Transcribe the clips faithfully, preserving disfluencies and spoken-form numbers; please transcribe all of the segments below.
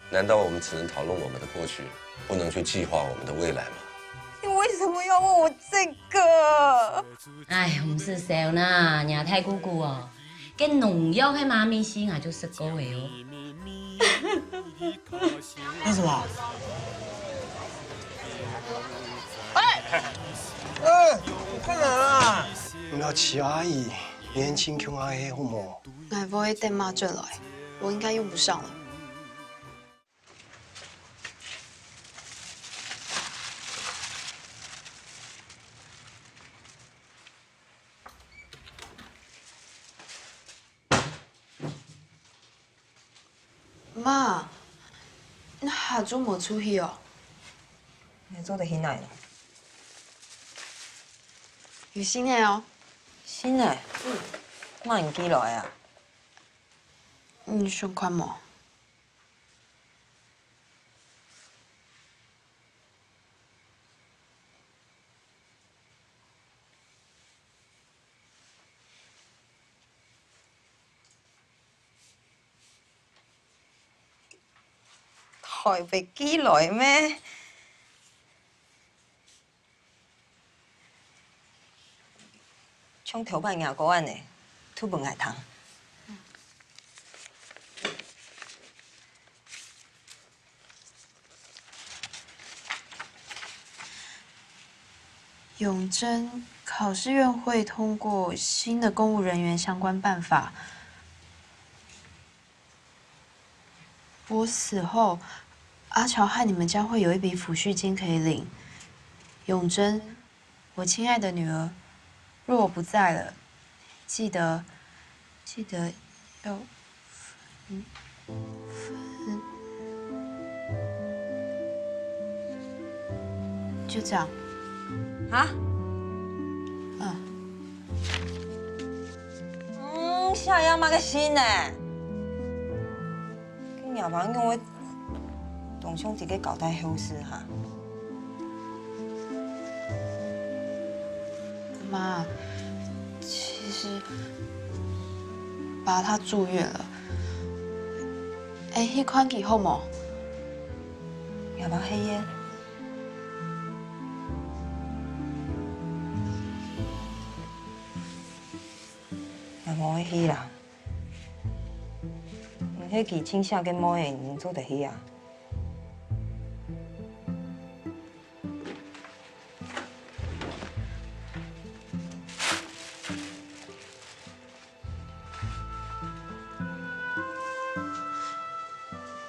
難道我們只能討論我們的過去，不能去計劃我們的未來嗎？你為什麼要問我這個？哎，毋使愁啦，若大姑姑哦，該農藥係媽咪試𠊎就食過个哦。那什麼？哎，哎，你幹嘛啊？你要騎阿姨，年輕窮阿姨好無？ 𠊎會等媽轉來，我應該用不上了。媽，你下晝無出去哦？你做得去哪呢？有新个哦。新个？嗯。哪人寄來啊？ 你想看無？台北寄來咩？ 像頭擺若哥恁呢，讀分𠊎聽。永珍，考試院會通過新的公務人員相關辦法， 我死後，阿喬和你們將會有一筆撫恤金可以領。永珍，我親愛的女兒，若我不在了，記得，記得要分，分，就這樣。啊？嗯。 嗯，寫這麼个信呢？該若爸仰會當像在該交代後事哈？媽，其實爸他住院了，𠊎去看佢好無？若爸係个。 𠊎無愛去啦。你係佢親生个妹仔，你做得去啊？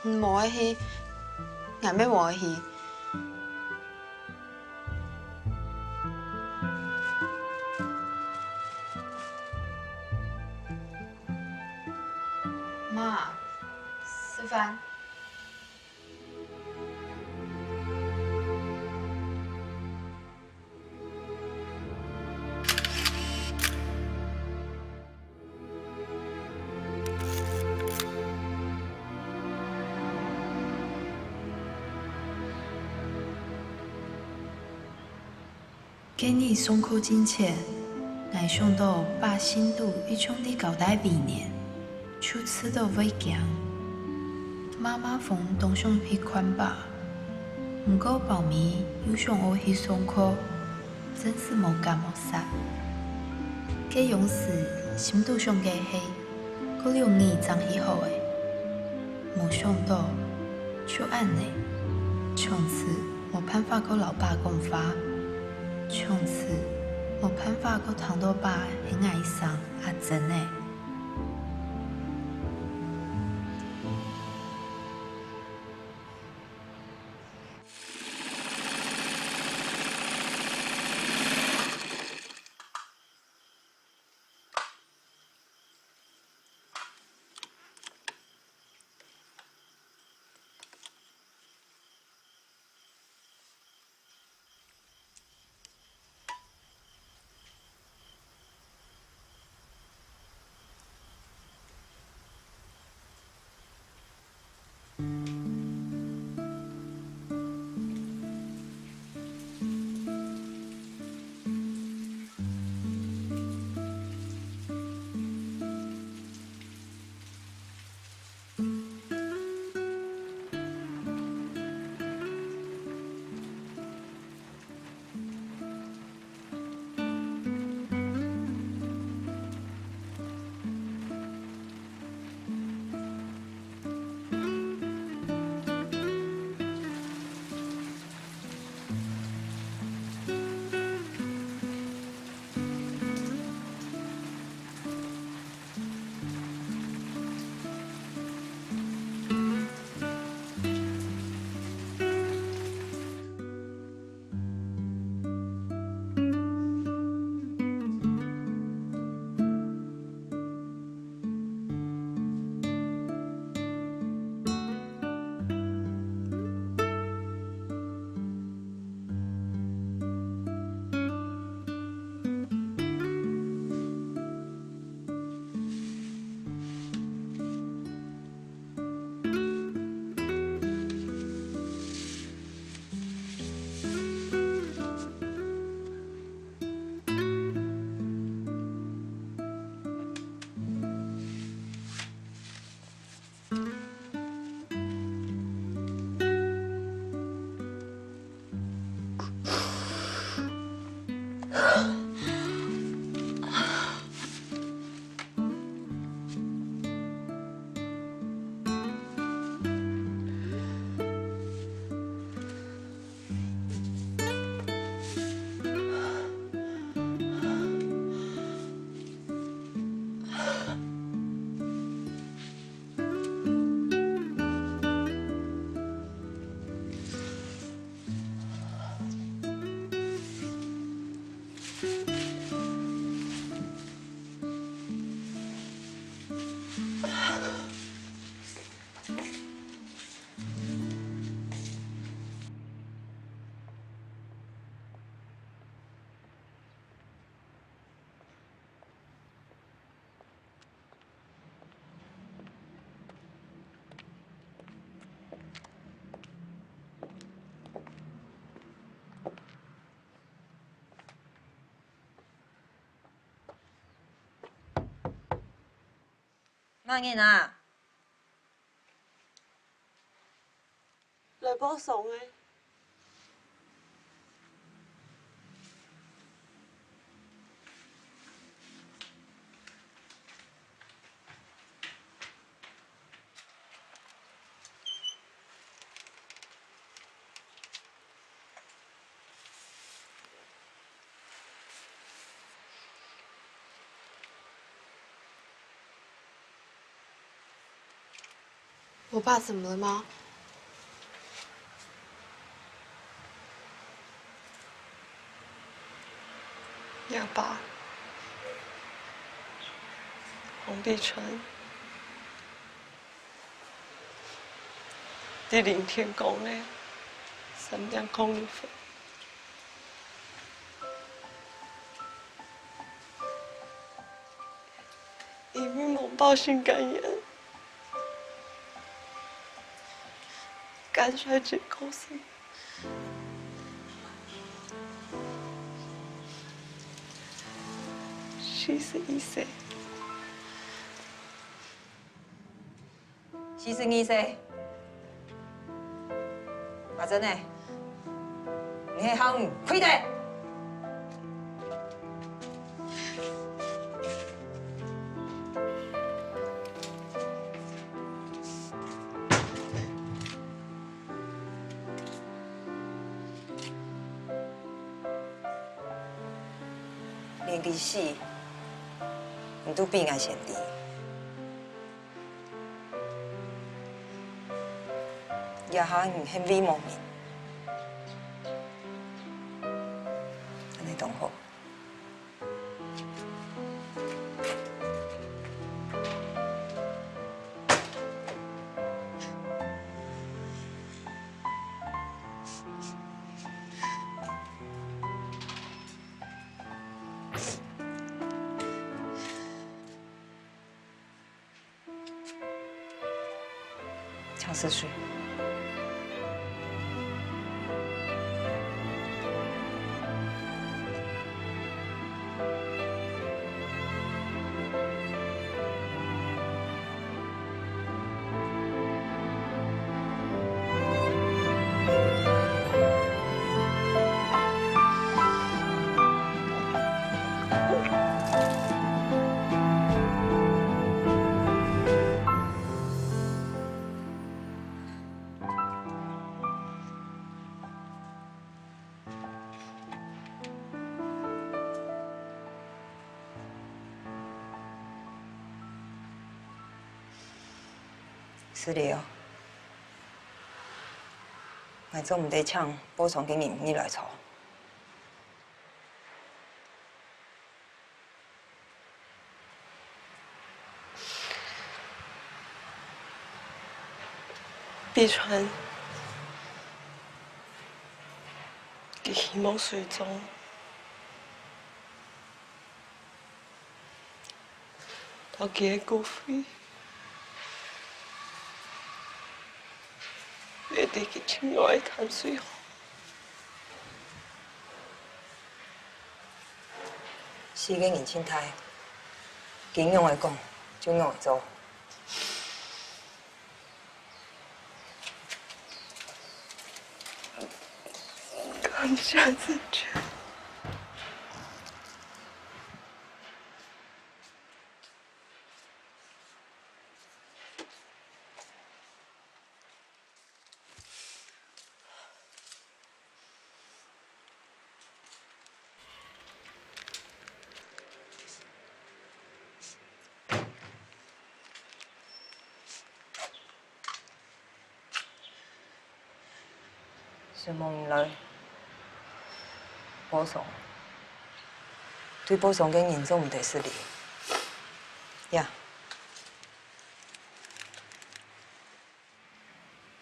你無愛去，𠊎乜無愛去。媽，食飯。 該日上課進前，𠊎想到爸信肚一向在交代遺言，就試著會驚。媽媽風當想去看爸， 毋過包尾又想愛去上課，真實無結無煞。該央時心肚想个係，過兩日正去好咧。無想到，就恁呢，從此無辦法過摎爸講話，從此無辦法過聽著爸喊𠊎一聲阿珍咧。麼人啊？來報喪个。 我爸怎么了吗？你阿爸，黃碧川，在臨天光个三點空一分， 因為罔報信感言，肝衰竭過身。四十一歲。 四十二歲。阿珍呢？你係喊佢跪低！連佢死，你都比𠊎先知。 這下你還未亡命，恁呢當好。 請食水。 失禮哦，𠊎做毋得請報喪个人入來坐。 碧川，佢希望水中，到佢个骨灰，會在佢親愛个淡水河。 死个人盡大，佢仰仔講，就仰仔做。感謝主。 承蒙你來報喪，對報喪个人做毋得失禮。呀，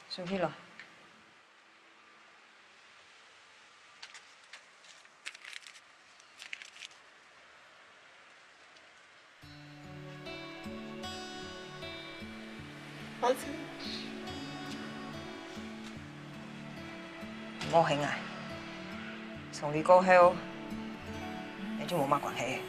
收起來。 莫恨𠊎，喪禮過後，𠊎就無麼關係。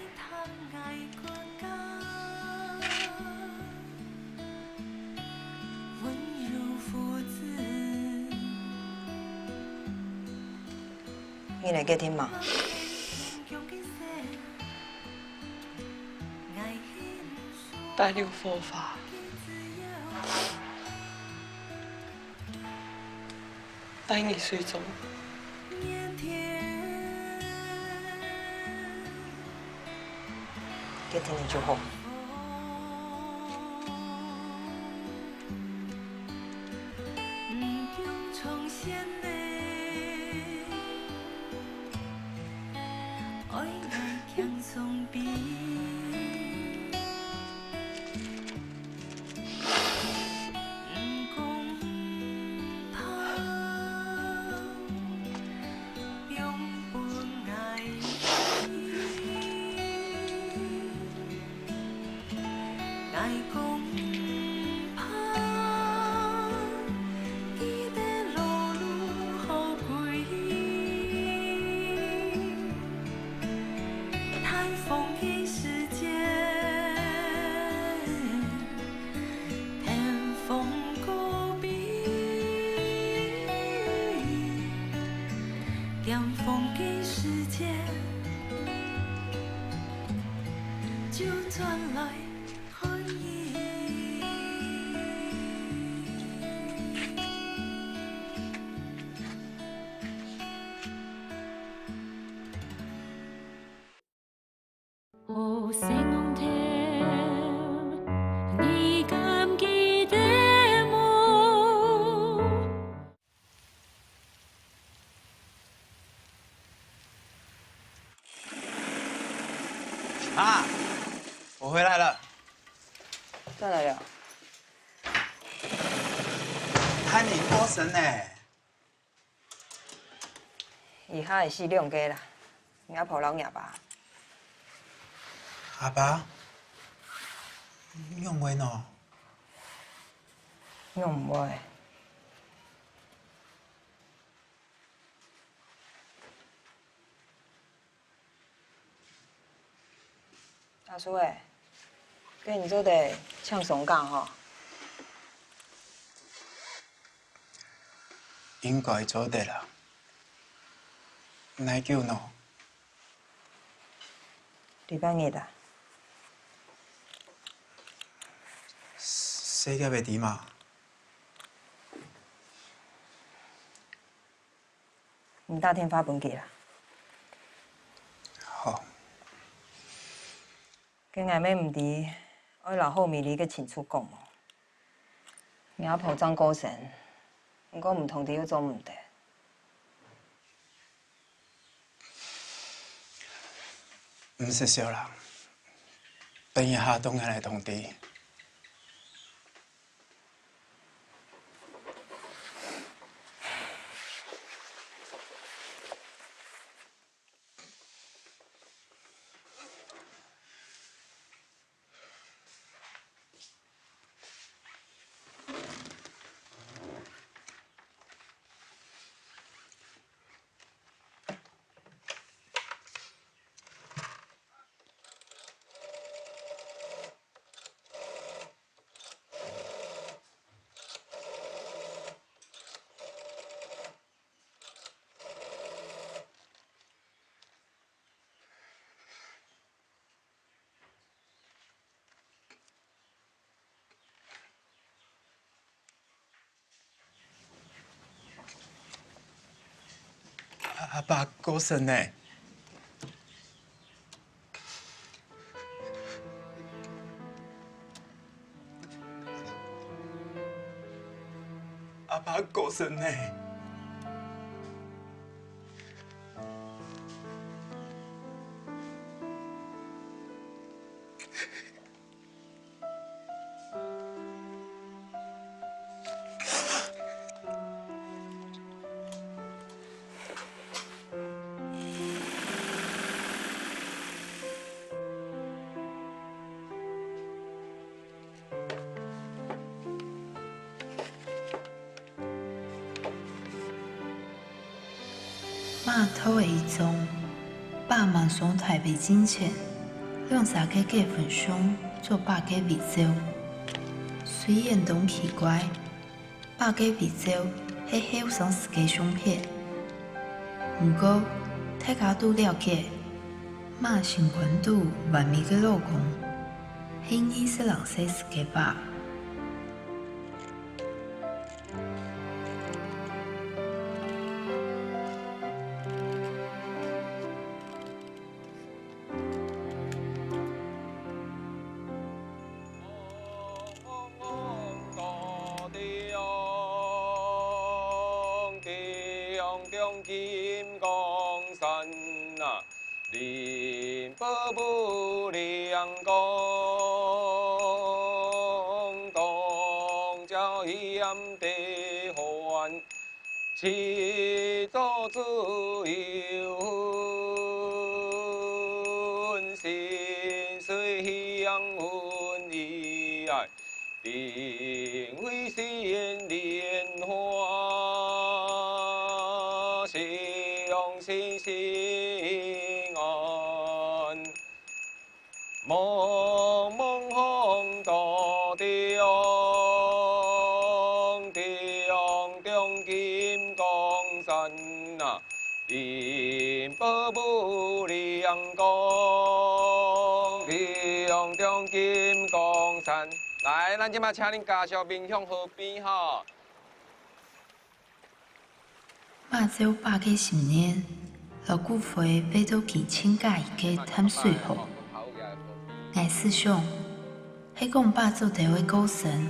你來決定嘛。帶你有火花，帶你水中。決定你就好。 啊，我回來了。轉來了。泰明過身呢。這下會死兩個啦，若婆摎若爸。阿爸，仰會呢？仰毋會？ 阿叔仔，該你做得請喪假吼？應該做得啦。哪久呢？禮拜日啊。細姐會知嘛？ 你打電話分佢啦。好。該𠊎乜毋知愛摎好美麗个親屬講無？若婆正過身，毋過毋通知又做毋得。毋使愁啦，等一下當然來通知。 阿爸過身呢。阿爸過身呢。 媽討个遺囑，爸埋葬大體進前，兩儕个結婚相做爸个遺照。雖然當奇怪，爸个遺照係後生時个相片，毋過大家都了解，媽心肝肚完美个老公，係二十零歲時个爸。 來，咱這馬請恁家屬面向後壁吼。 媽照爸个心願，摎骨灰埋到佢親家个淡水河。𠊎試想，係講爸做頭个過身，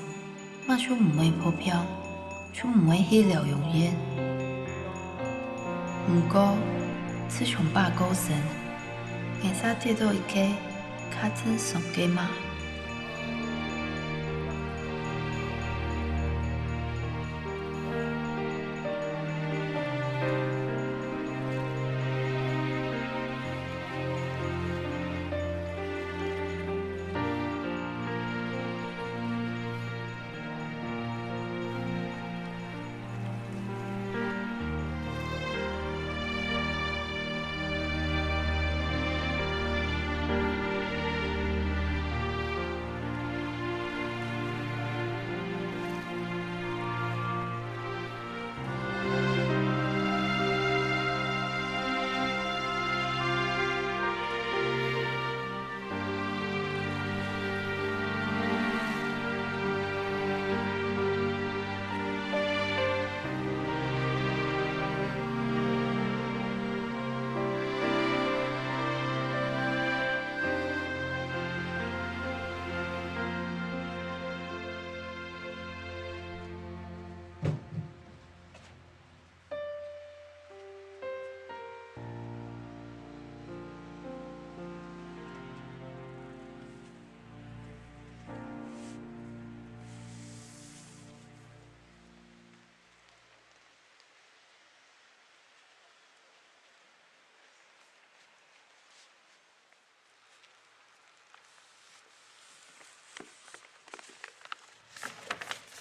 媽就毋會破病，就毋會去療養院。毋過，自從爸過身，𠊎嗄得到一個較正常个媽。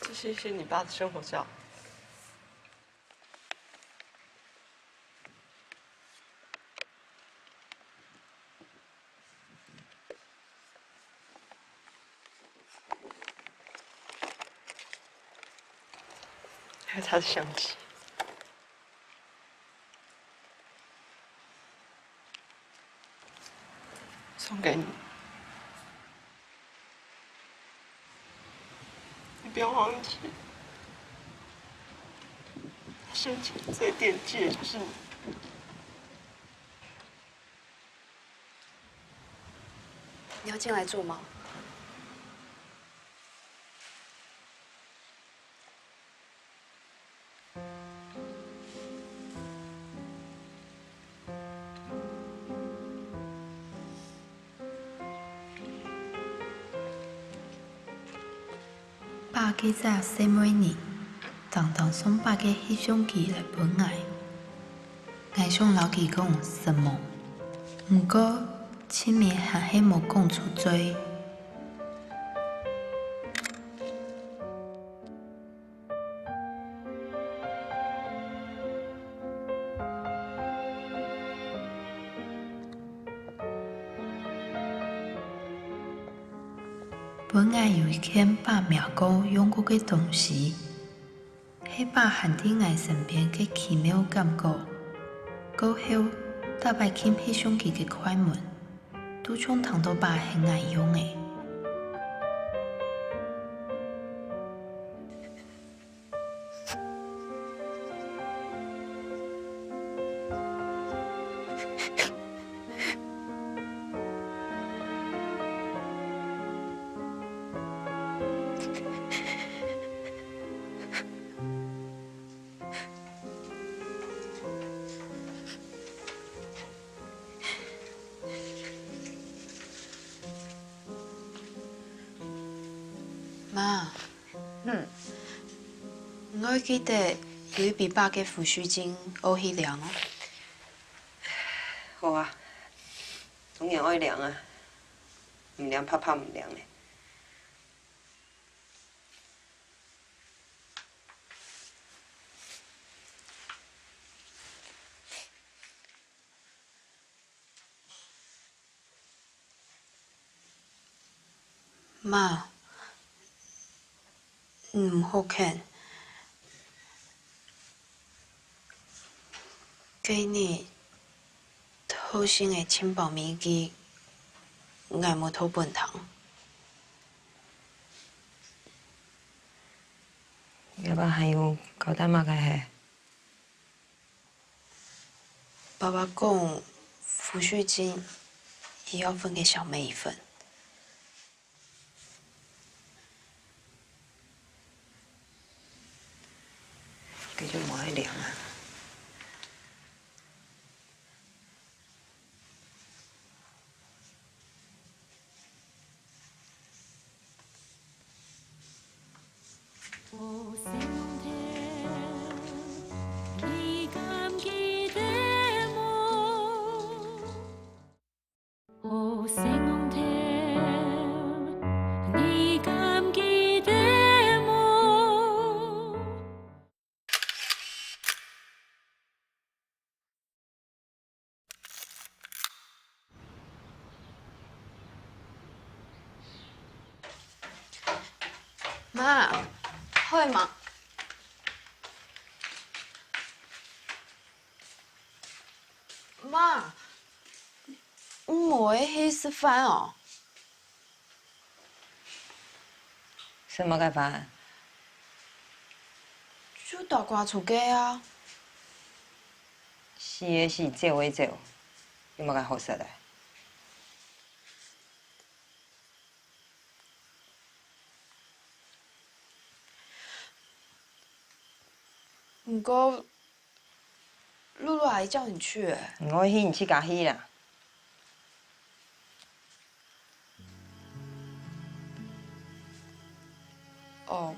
这是一些你爸的生活照。 还有他的相机。送给你。你不要忘记，他生前最惦记的就是你。 你要进来住吗？ 爸該隻細妹人，當當送爸个翕相機來分𠊎。𠊎想摎佢講承蒙，毋過盡尾還係無講出嘴。 分𠊎有一件爸摸過、用過个東西，係爸還在𠊎身邊个奇妙感覺。過後，逐擺撳起相機个快門，都像聽著把係𠊎用个。 媽，嗯。𠊎記得有一筆百个撫恤金愛去領哦。好啊，當然愛領啊，毋領白白毋領咧。 媽，你毋好譴。該日，透信个情報秘技，𠊎無透分你聽。你爸爸還有交代麼个係？ 爸爸講，撫恤金，佢愛分个小妹一份。該就無愛領啊。 媽，會嗎？媽，你無愛去食飯哦？ 食麼个飯？就倒掛出去啊。死个死，走个走，有麼个好食个？毋過， 露露阿姨叫你去欸。你愛去，你自家去啦。哦。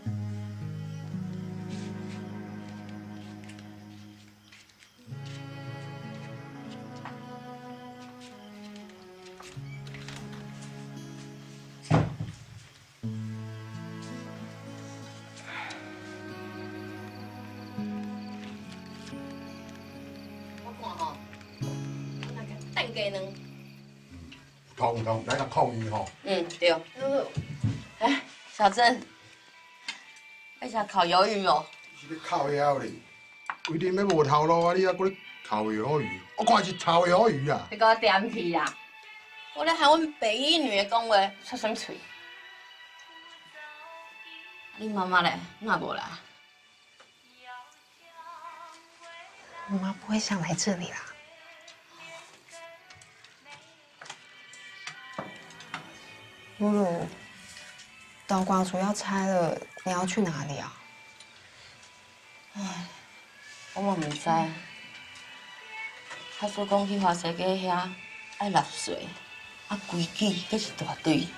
我看吼，咱來个蛋雞卵。毋通毋通，來个抗議吼。嗯，對。哎，小珍，愛食烤魷魚哦。你是咧靠腰咧？ 規定欲無頭路啊！你猶過咧哭話好語，我看是臭話好語啊！你共我點去啦！我咧喊阮白衣女的講話，出啥物喙？你媽媽咧，哪無來？媽媽不會想來這裡啦。露露，導管所要拆了，你要去哪裡啊？ 唉，我嘛毋知。阿叔講去花西街遐愛納稅，啊規矩閣是大堆。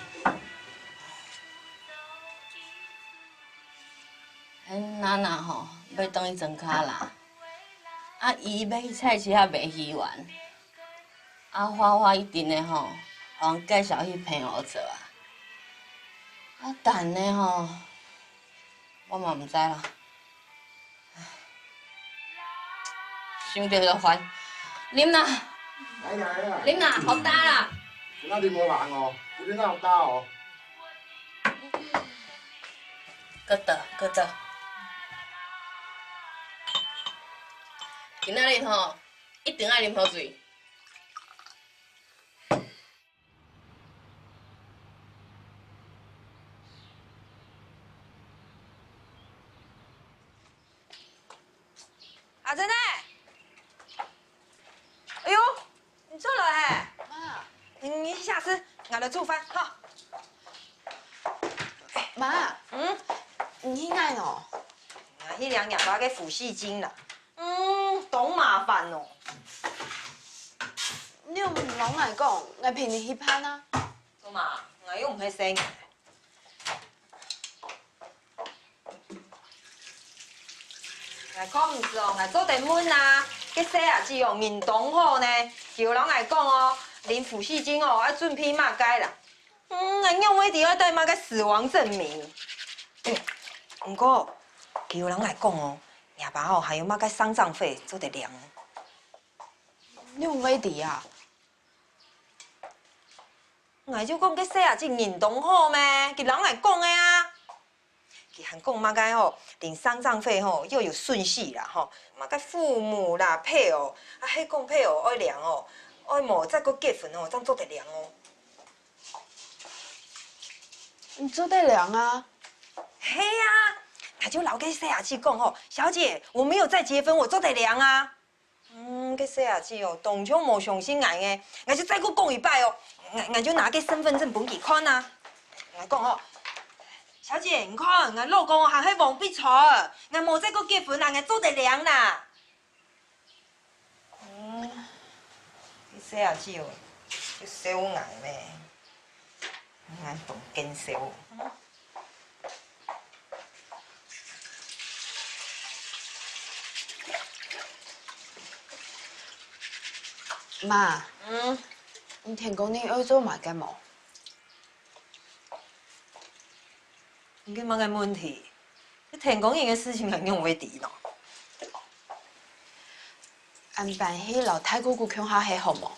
彼娜娜吼，欲轉去庄跤啦。啊伊欲去菜市仔賣魚丸。啊花花一定會吼，予人介紹去澎湖做啊。啊等咧吼， 我嘛毋知啦。想著就煩。啉啦，來來來，啉啦，好焦啦。今仔日無人哦，今仔日哪有焦哦？閣倒，閣倒。今仔日吼，一定愛啉好水。阿珍呢？哎喲，你轉來嘿！媽，你先食，𠊎來煮飯，哈。媽，嗯，你去哪哦？𠊎去領若爸个撫恤金啦。嗯，當麻煩哦。你有摎𠊎講，𠊎陪你去辦啊。做麼？𠊎又毋係細人。 𠊎講毋係哦，𠊎做得問啊，該細阿姊哦，人當好呢，佢有摎𠊎講哦，領撫恤金哦，愛準備麼个啦？嗯，𠊎仰會知愛帶麼个死亡證明？欸，毋過，佢有摎𠊎講哦，若爸哦，還有麼个喪葬費做得領哦。你仰會知啊？ 𠊎就講該細阿姊人當好咩，佢摎𠊎講个啊。佢還講麼个吼，領喪葬費吼，愛有順序啦吼，麼个父母啦、配偶，啊，係講配偶愛領哦，愛無再過結婚哦，正做得領哦。你做得領啊？係啊，𠊎就摎該細阿姊講吼，小姐，我沒有再結婚，我做得領啊。 嗯，該細阿姊哦，當像無相信𠊎个，𠊎就再過講一擺哦，𠊎，𠊎就拿該身分證分佢看啊。𠊎講哦，小姐，你看，𠊎老公還係黃碧川，𠊎無再過結婚啦，𠊎做得領啦。嗯，該細阿姊哦，就笑𠊎咩，𠊎當見笑。 媽，嗯，你天光日愛做麼个無？你該麼个問題？該天光日个事情𠊎仰會知呢？恁般去摎大姑姑共下歇好無？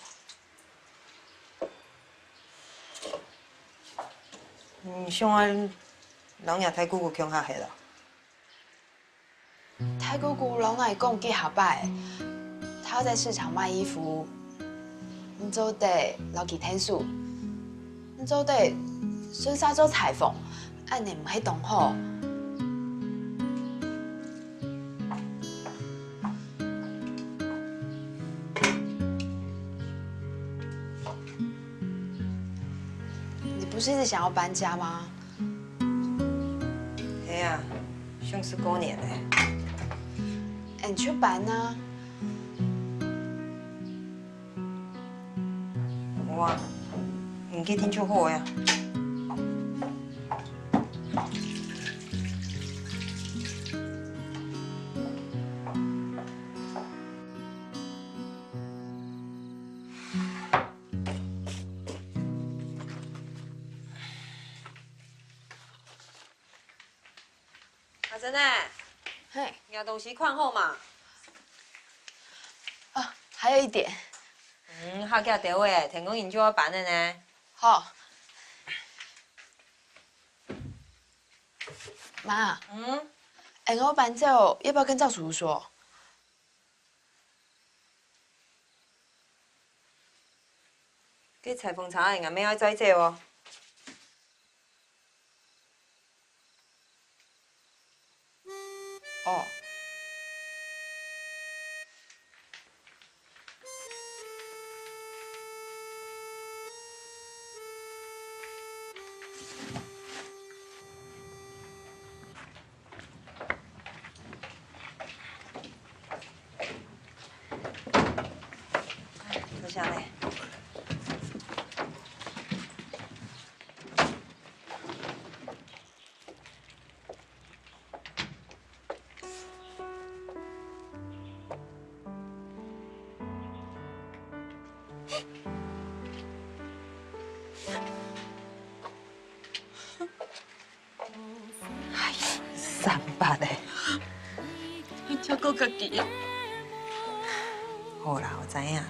你想愛摎若大姑姑共下歇啊？大姑姑摎𠊎講幾下擺，她在市場賣衣服，你做得摎佢𢯭手，你做得順續做裁縫，恁呢毋係當好？ 你不是一直想要搬家嗎？係啊，想係過年了。欸，你就搬啊。無啊，你決定就好啊。 阿珍呢？嘿。你个東西看好嗎？啊，還有一點。嗯，較遽兜仔，天光日就愛搬了呢。好。媽，嗯？欸，𠊎搬走，要不要跟趙叔叔說？ 該裁縫車仔𠊎乜愛載走哦。哦。 坐下來。 唉，三八个。照顧家己啊。好啦，𠊎知影啦，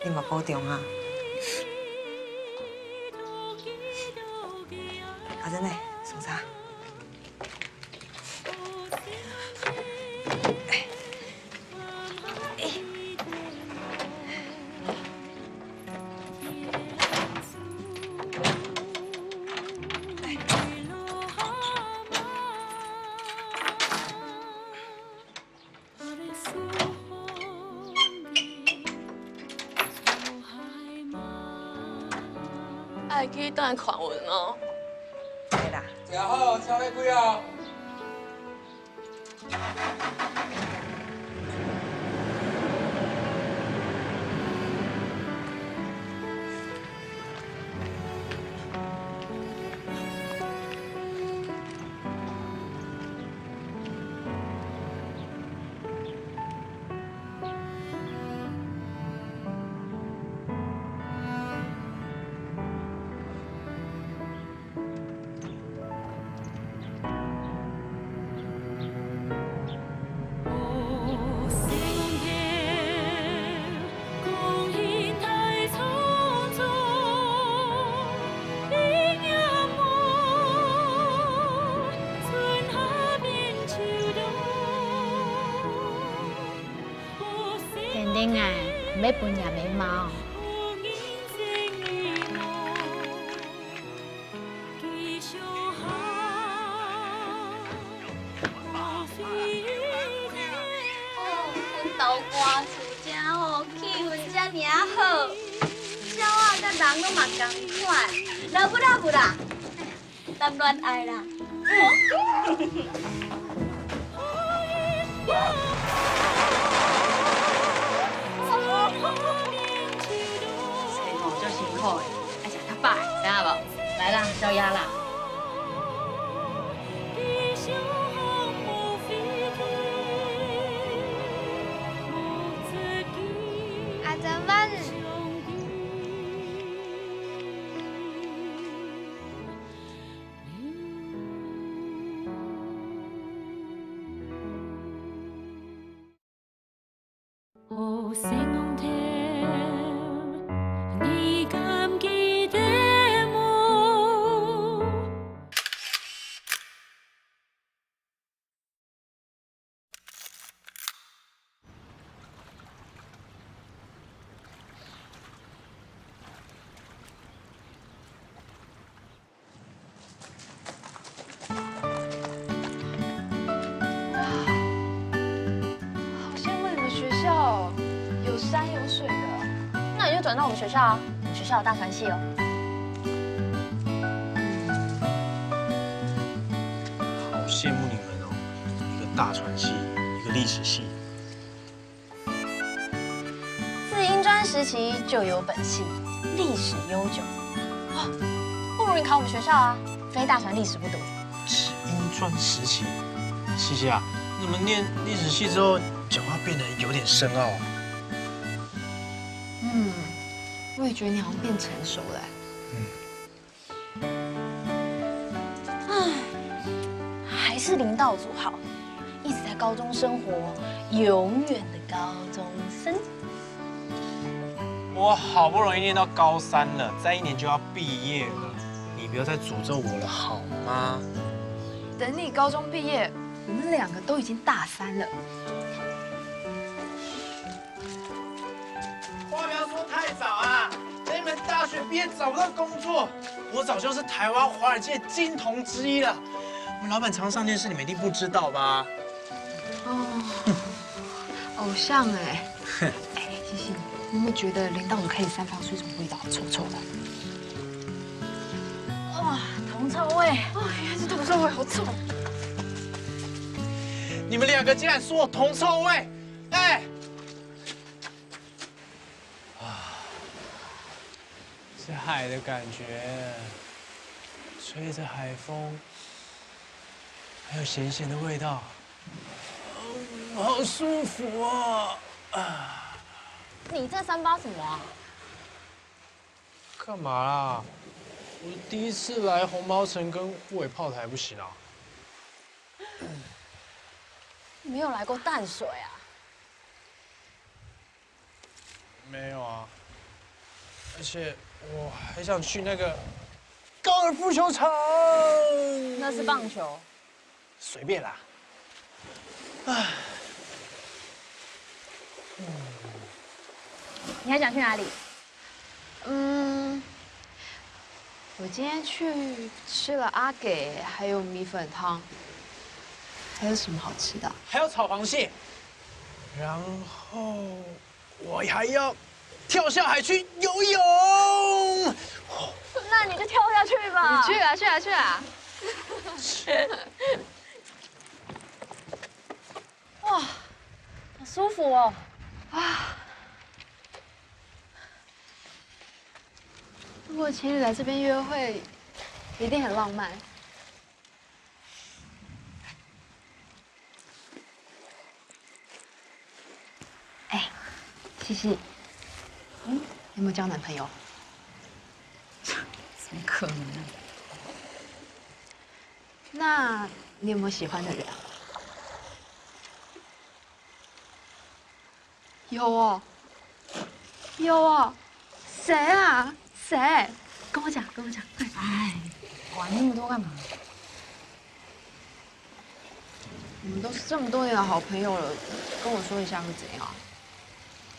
你嘛保重啊。阿珍呢，送茶。愛去等看阮哦。係啦。食好，車欲開哦。 肯定啊，毋係分若姆罵哦。哦，阮兜歌詞真好，氣氛遮爾好，笑啊，佮人攏嘛仝款，love love啦。 談戀愛啦。生活足辛苦的，愛食較飽，知影無？來啦，宵夜啦。 好羡慕你們學校哦，有山有水的。那你就轉到我們學校啊，我們學校有大傳系哦。好羨慕你們哦，一個大傳系，一個歷史系。 自英專時期就有本系，歷史悠久。哦，不如你考我們學校啊，非大傳歷史不讀。自英專時期，西西啊，你們念歷史系之後，講話變得有點深奧啊。嗯，我也覺得你好像變成熟了欸。嗯。 唉，還是林道祖好，一直在高中生活，永遠的高中生。我好不容易念到高三了，再一年就要畢業了，你不要再詛咒我了好嗎？等你高中畢業，我們兩個都已經大三了。 話不要說太早啊！等你們大學畢業找不到工作，我早就是台灣華爾街的金童之一了。我們老闆常上電視，你們一定不知道吧？哦，偶像欸。哎，西西，你有沒有覺得林道祖開始散發出一種味道，臭臭的？哇，銅臭味！哦，原來是銅臭味，好臭！你們兩個竟然說我銅臭味！ 哎，啊，是海的感覺，吹着海風，還有鹹鹹的味道，嗯，好舒服啊！啊，你在三八什麼啊？幹嘛啦？我第一次來紅毛城跟虎尾炮台，不行啊？你沒有來過淡水啊？ 沒有啊，而且我還想去那個高爾夫球場。那是棒球。隨便啦。唉，你還想去哪裡？嗯，我今天去吃了阿給，還有米粉湯，還有什麼好吃的啊？還有炒螃蟹。然后我还要跳下海去游泳。那你就跳下去吧。你去啊，去啊，去啊！哇，好舒服哦！啊，如果情侣来这边约会，一定很浪漫。哎，西西，嗯，你有没有交男朋友？怎么可能？那你有没有喜欢的人？有哦，有哦，谁啊？谁？跟我讲，跟我讲，快！哎，管那么多干嘛？我们都是这么多年的好朋友了，跟我说一下会怎样？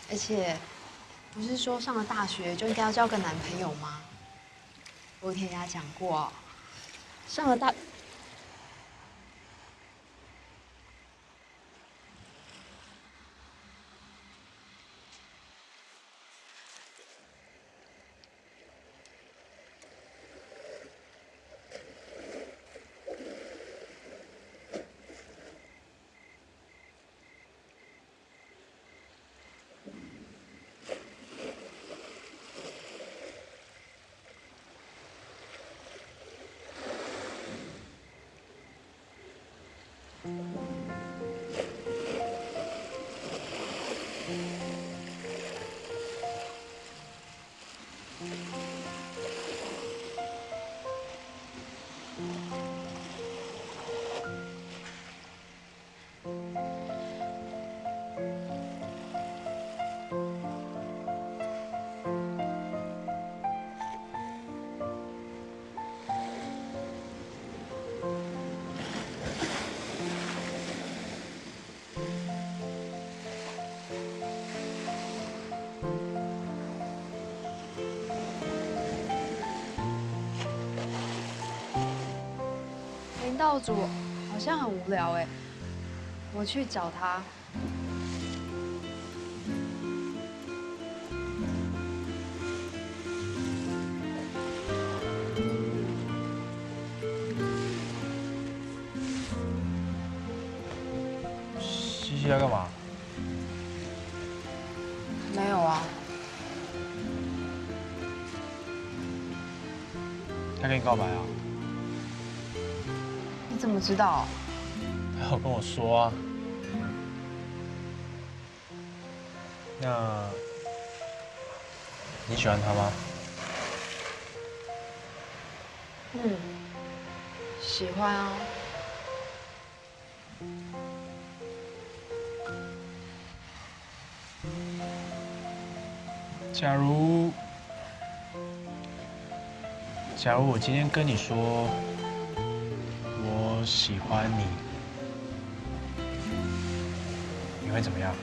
而且，不是说上了大学就应该要交个男朋友吗？我有听人家讲过，上了大……林道主好像很无聊哎，我去找他。西西在干嘛？没有啊。他跟你告白啊？你怎么知道？他有跟我说啊。那你喜欢他吗？嗯，喜欢啊。假如，假如我今天跟你说我喜欢你，你会怎么样？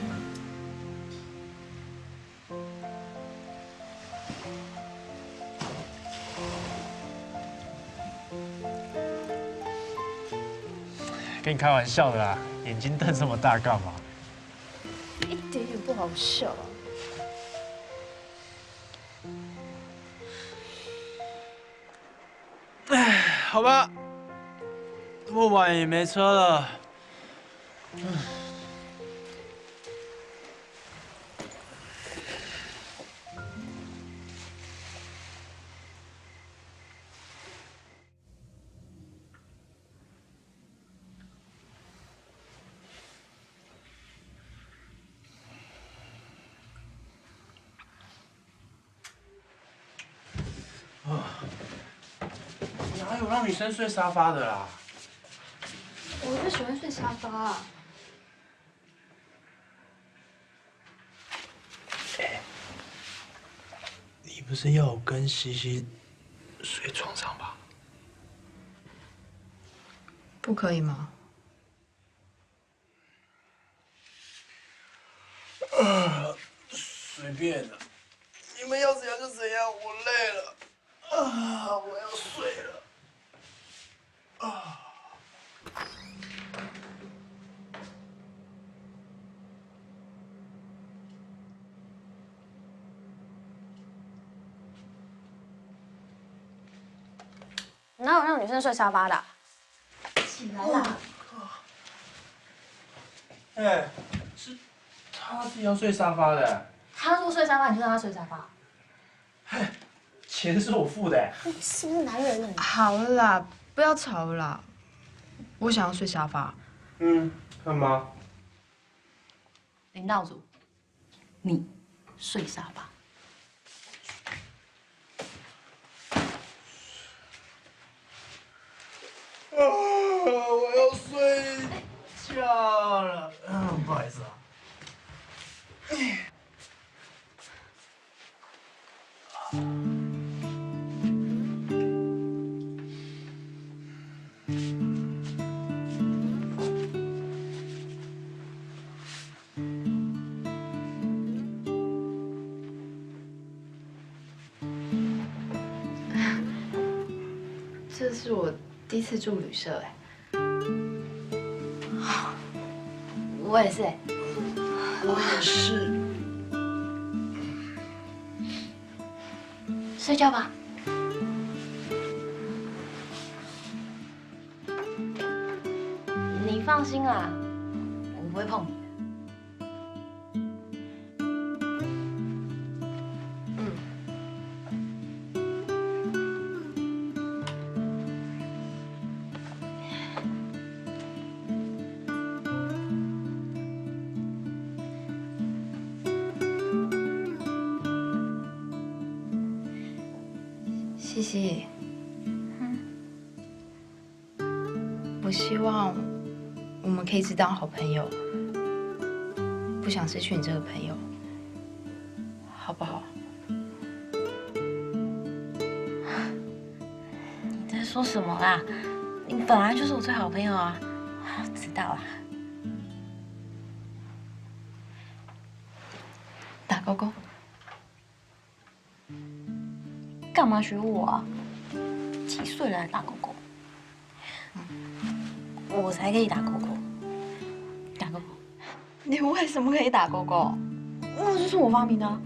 跟你开玩笑的啦，眼睛瞪这么大干嘛？一点也不好笑啊。好吧，这么晚也没车了。啊，哪有让女生睡沙发的啦？我就喜欢睡沙发啊。哎，你不是要我跟西西睡床上吧？不可以吗？啊，随便啦，你们要怎样就怎样，我累了，啊，我要睡了，啊。哪有让女生睡沙发的啊？起来啦！哎，是他自己要睡沙发的。他说睡沙发，你就让他睡沙发。钱是我付的。你是不是男人呢？好了啦，不要吵了啦。我想要睡沙发。嗯，看吧。林道祖，你睡沙发。啊，我要睡觉了。嗯，不好意思啊。这是我第一次住旅社哎。我也是哎。我也是。睡觉吧。你放心啦，我不会碰你的。嗯。西西，我希望我们可以一直当好朋友，不想失去你这个朋友，好不好？你在说什么啦？你本来就是我最好朋友啊！知道啦。打勾勾。 干嘛学我啊？几岁了还打勾勾？我才可以打勾勾。打勾勾。你为什么可以打勾勾？那就是我发明的啊。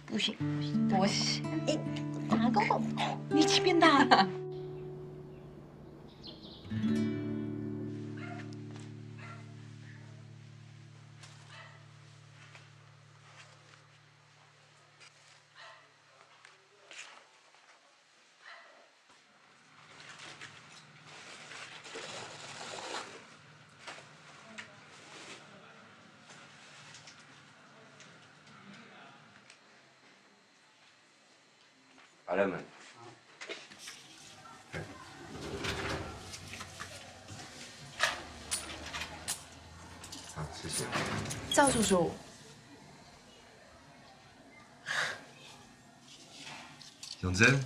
不行，不行，我行。你打勾勾，你去便当。阿亮们。好，谢谢。赵叔叔。永贞。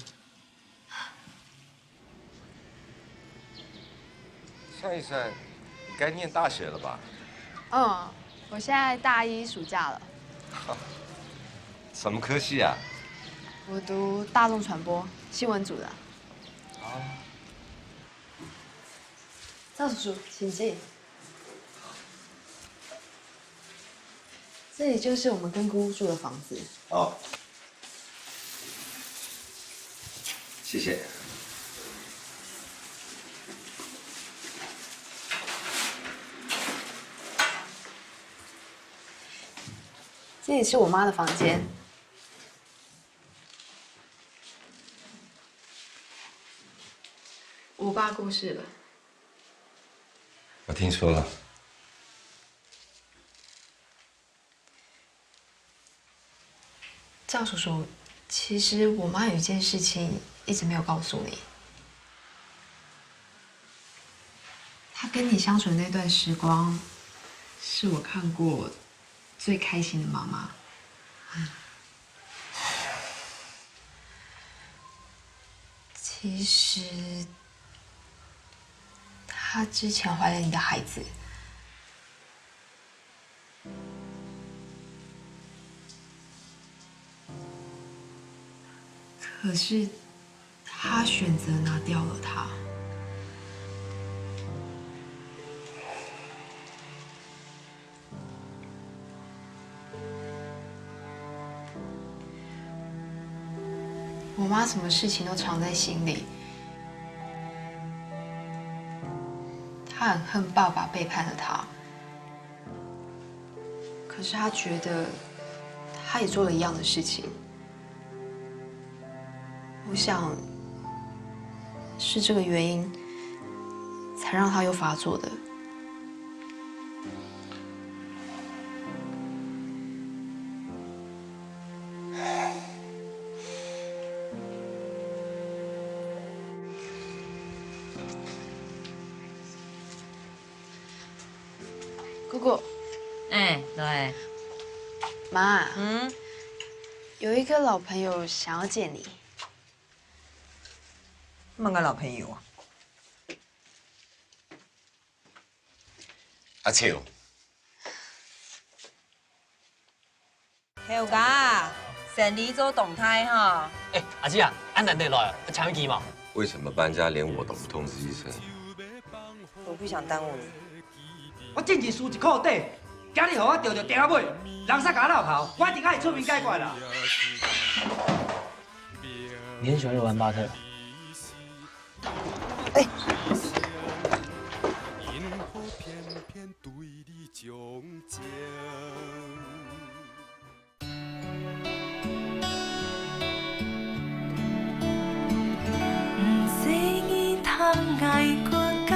算一算，你该念大学了吧？嗯，我现在大一暑假了。什么科系啊？我读大众传播，新闻组的。啊。赵叔叔，请进。这里就是我们跟姑姑住的房子。哦， 谢谢。这里是我妈的房间。我爸过世了。我听说了。 赵叔叔，其实我妈有一件事情一直没有告诉你。她跟你相处的那段时光，是我看过最开心的妈妈。其实，她之前怀了你的孩子。 可是她选择拿掉了他。我妈什么事情都藏在心里，她很恨爸爸背叛了她，可是她觉得她也做了一样的事情。我想是这个原因，才让她又发作的。 姑姑，哎，对。妈，嗯？有一个老朋友想要见你。么个老朋友啊？阿秋， 後家，生理做當大吼。哎，阿姊啊，恁難得來，愛請佢嘛？為什麼搬家連我都不通知一聲？我不想耽誤你。我進前輸一箍底，今日予我著著丁仔尾，人煞共我落跑，我一定愛出面解決啦。你很喜歡羅蘭巴特？ 哎。毋使你談𠊎國家，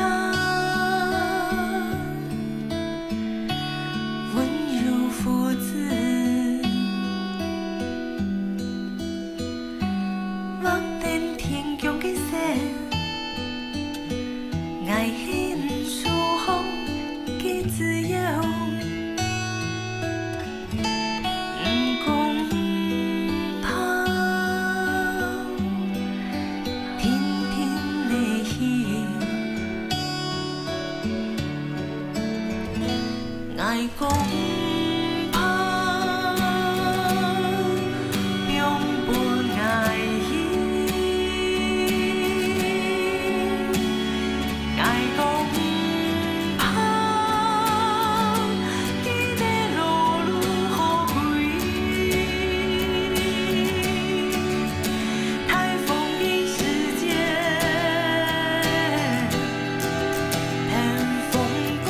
溫柔父子， 畫等天疆个線，𠊎係你手項个自由。毋講怕，定定來去。 𠊎講怕，放分𠊎去。𠊎講怕，今个路路好開。颱風个時節， 寒風過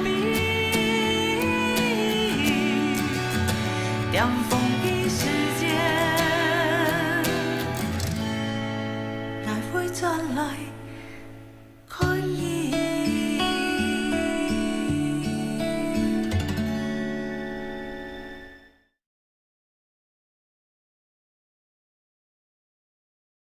尾，點風个時節，𠊎會轉來。